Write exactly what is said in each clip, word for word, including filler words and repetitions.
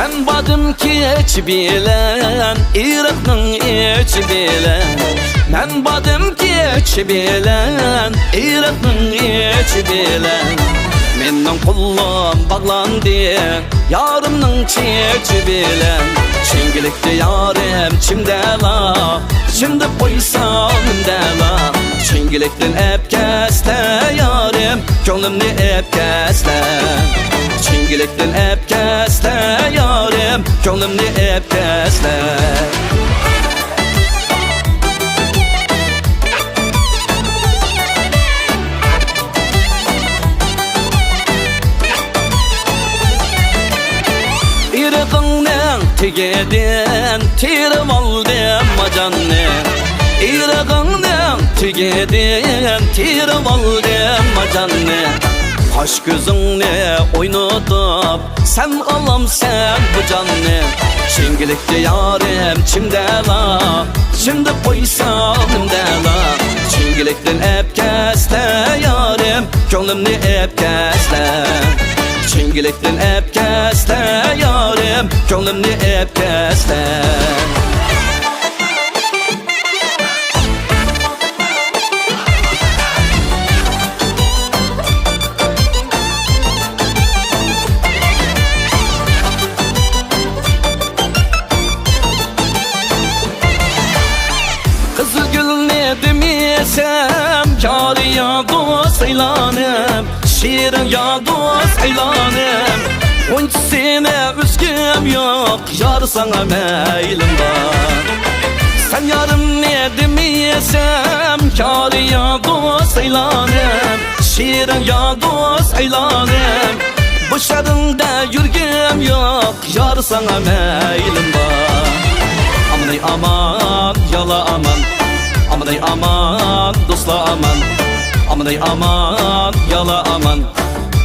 مەن باردىم كېچە بىلەن، ئېرىقنىڭ ئىچى بىلەن. مەن باردىم كېچە بىلەن، ئېرىقنىڭ ئىچى بىلەن. مېنىڭ قولۇم باغلاندى، يارىمنىڭ چېچى بىلەن. چىڭگىلىكتە يارىم چىمدەلا، چىمدىپ قويسام نېمدەلا. چىڭگىلىكتىن ئەپ كەسلە يارىم، كۆڭلۈمنى ئەپ كەسلە. چىڭگىلىكتىن ئەپ كەسلە يارىم، كۆڭلۈمنى ئەپ كەسلە. ئېرىقىڭنىڭ تېگىدىن تېرىۋالدىم ماجاننى. ئېرىقىڭنىڭ تېگىدىن تېرىۋالدىم ماجاننى. قاش كۆزۈڭنى ئوينىتىپ، سەن ئالامسەن بۇ جاننى. چىڭگىلىكتە يارىم چىمدەلا، چىمدىپ قويسام نېمدەلا. چىڭگىلىكتىن ئەپ كەسلە يارىم، كۆڭلۈمنى ئەپ كەسلە. چىڭگىلىكتىن ئەپ كەسلە يارىم، كۆڭلۈمنى ئەپ كەسلە. قىزىلگۈلنى دېمىسەم، يارىيا دوست ئەيلانىم، شېرىن يا دوست ئەيلانىم. غۇنچىسىنى ئۈزگۈم يوق، يار ساڭا مەيلىم بار. سەن يارىمنى دېمىسەم، يارىيا دوست ئەيلانىم، شېرىن يا دوست ئەيلانىم. بۇ شەھىرىڭدە يۈرگۈم يوق، يار ساڭا مەيلىم بار. ئامانەي ئامان، يالا ئامان. ئامانەي ئامان، دوستلار ئامان. ئامانەي ئامان، يالا ئامان.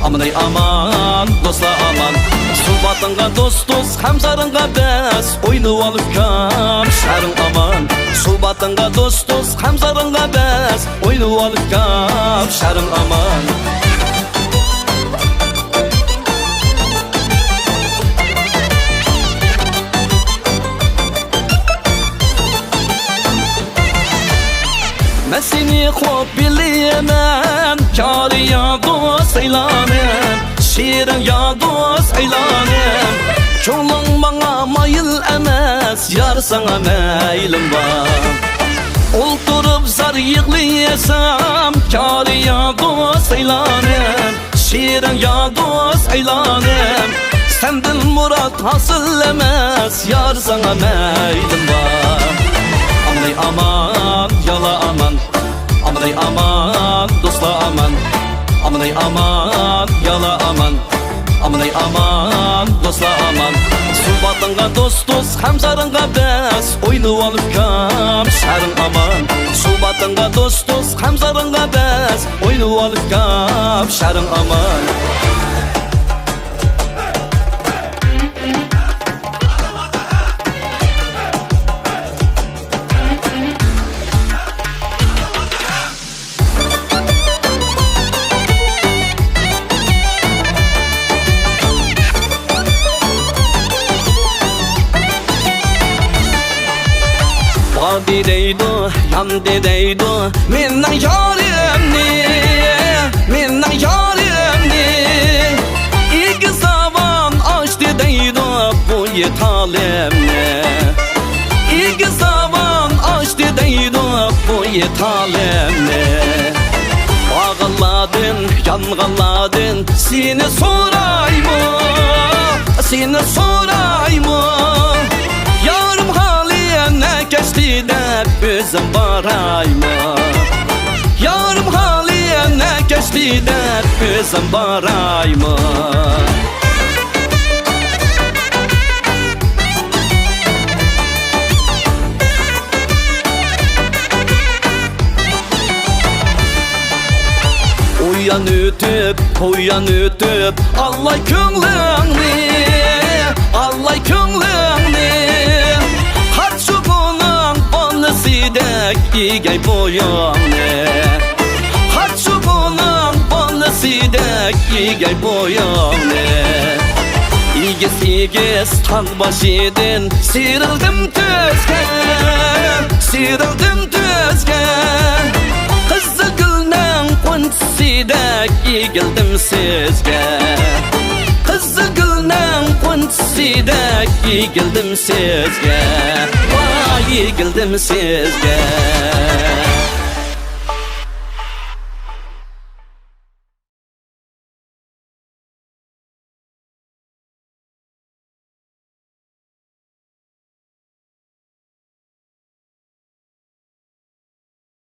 ئامانەي ئامان، دوستلار ئامان. سۇ باتقانغا دوست دوست، غەمزارىڭغا بەس. ئوينىۋال ئۇكام، شەھىرىڭ ئامان. سۇ باتقانغا دوست دوست، غەمزارىڭغا بەس. ئوينىۋال ئۇكام، شەھىرىڭ ئامان. مەن سېنى خوپ بىلىمەن، يارىيا دوست ئەيلانىم، شېرىن يا دوست ئەيلانىم. كۆڭلۈڭ ماڭا مايىل ئەمەس، يار ساڭا مەيلىم بار. ئولتۇرۇپ زار يىغلىسام، يارىيا دوست ئەيلانىم، شېرىن يا دوست ئەيلانىم. سەندىن مۇراد ھاسىل ئەمەس، يار ساڭا مەيلىم بار. ئامانەي ئامان، يالا ئامان. ئامانەي ئامان، دوستلار ئامان. ئامانەي ئامان، يالا ئامان. ئامانەي ئامان، دوستلار ئامان. سۇ باتقانغا دوست دوست، غەمزارىڭغا بەس. ئوينىۋال ئۇكام، شەھىرىڭ ئامان. سۇ باتقانغا دوست دوست، غەمزارىڭغا بەس. ئوينىۋال ئۇكام، شەھىرىڭ ئامان. باردى دەيدۇ، ياندى دەيدۇ، مېنىڭ يارىمنى، مېنىڭ يارىمنى. ئېگىز داۋان ئاشتى دەيدۇ بۇ يېتالىمنى. ئېگىز داۋان ئاشتى دەيدۇ بۇ يېتالىمنى. بارغانلاردىن، يانغانلاردىن سېنى سورايمۇ، سېنى سورايمۇ؟ يارىم خالىيەننى كەچتى دەپ ئۆزۈم بارايمۇ؟ يارىم خالىيەننى كەچتى دەپ ئۆزۈم بارايمۇ؟ ئۇيان ئۆتۈپ، بۇيان ئۆتۈپ، ئاللاي كۆڭلۈڭنى، ئاللاي كۆڭلۈڭنى. قارچۇغىنىڭ بالىسىدەك ئىگەي بويۇڭنى. قارچۇغىنىڭ بالىسىدەك ئىگەي بويۇڭنى. ئېگىز-ئېگىز تاغ باشىدىن سىيرىلدىم تۈزگە، سىيرىلدىم تۈزگە. قىزىل گۈلنىڭ غۇنچىسىدەك ئېگىلدىم سىزگە، قىزىل گۈلنىڭ غۇنچىسىدەك ئېگىلدىم سىزگە، ۋاي ئېگىلدىم سىزگە.